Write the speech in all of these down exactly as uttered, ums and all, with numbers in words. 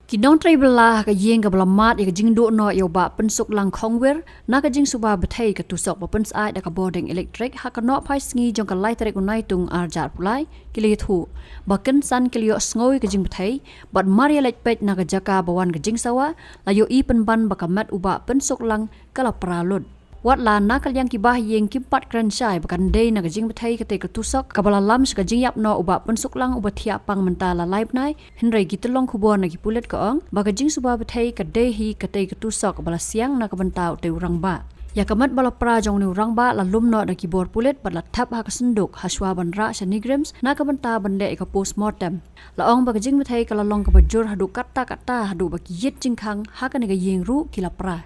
Ki nongtrei bylla ha ka ïing kaba la mad ïa ka jingduh noh ïa u Bah Pynsuklang Khongwir na ka jingsuba bthei ka tusok ba pynsaid da ka bording elektrik ha ka nohphai sngi jong ka lai tarik u Naitung arhajar arphew lai ki la ïathuh ba kynsan ki la ïohsngew ïa ka jingbthei bad mar ïa leit peit na ka jaka ba wan ka jingsawa la ïohi pynban ba ka met u Bah Pynsuklang ka la pra lut. Wat la na ka liang ki bahaïing kim pat kren shai ba kan dei na ka jingbthei katei ka tusok kaba la lam sha ka jingïap noh u Bah Pynsuklang uba thiah pang mynta la lai bnai, hynrei ki tyllong khubor na ki pulit ka ong ba ka jingsuba bthei ka dei hi katei ka tusok kaba la siang na ka bynta utei u rangbah. Ïa ka met ba la pra jong une u rangbah la lum noh da ki bor pulit bad la thep ha ka synduk ha shuwa ban rah sha NEIGRIHMS na ka bynta ban leh ïa ka postmortem. La ong ba ka jingbthei ka la long kaba jur haduh katta katta haduh ba ki ïit jingkhang ha kane ka ïing ruh ki la pra.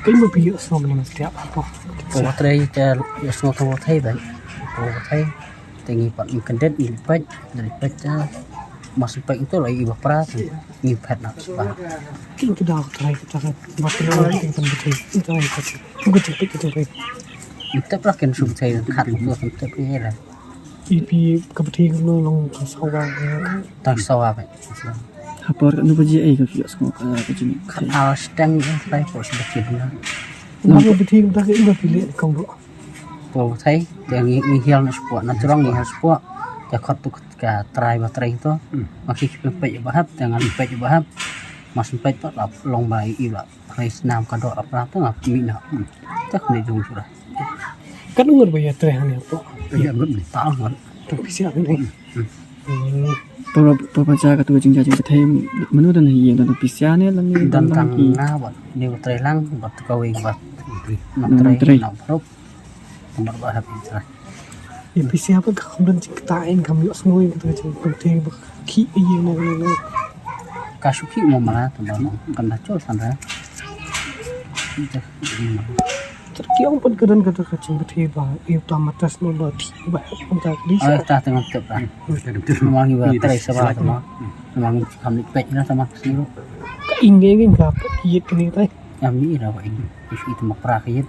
Keiñ ba phi ïohsngew mano stia hapoh? Pyntrei te ïohsngew ka bthei bad ka bthei. Te ngi pat ngi kyndit ngi peit, ngi peit te mas peit to la i ba pra te ngi phet na ba. Keiñ ka daw trai ka trai ba trai ka trai ba trai ka trai ka trai. Ngi tep ra ken shu bthei khat to kan tep ïa ra. I phi ka bthei ka long ka sawa. Tang sawa ba. Ha por ka nu ba ji ai ka phi ïohsngew ka ka jing. Khat ar steng trai ko shu bthei na. Nang ka bthei ka trai ka phi le kong ro. Pol bthei, te ngi ngi hial na spua, na jrong ngi hial spua. Te khot tu ka trai ba trai to. Ma ki ki peit ba hap, te ngan peit ba hap. Mas peit pat la long ba i ba. Rai snam ka dok la pra to nga mi na. Te ni jong sura. Kan ngur ba ïa trai han ïa to. Ïa ngur ni ta ngur. To phi sia ni. Papa papa cha ka tu jingja jingbthei mano dan hi dan pisa ne lang ni dan tang ki. Na ba ni ba trai lang ba tu ka wei ba. Na trai na prop. Kumar ba hap trai. Ïa pisa ba ka kham dan jingkata in kham ïohsngew ïa kata jingpynthei ba ki ïa na na. Ka shu ki mo mara tu ba kan da chol san ra. Ter ki ong pun ka dan kata ka jingpynthei ba ïa ta matas mo ba ti ba hap pun ta di. Ai ta tengah tep kan. Mang ïa ba trai sa ba tu ma. Mang kham ni pek na ta ma sini. Ka ing ing ka ïa kini tai. Ami ira ba ing. Isi tu ma pra ka ïa.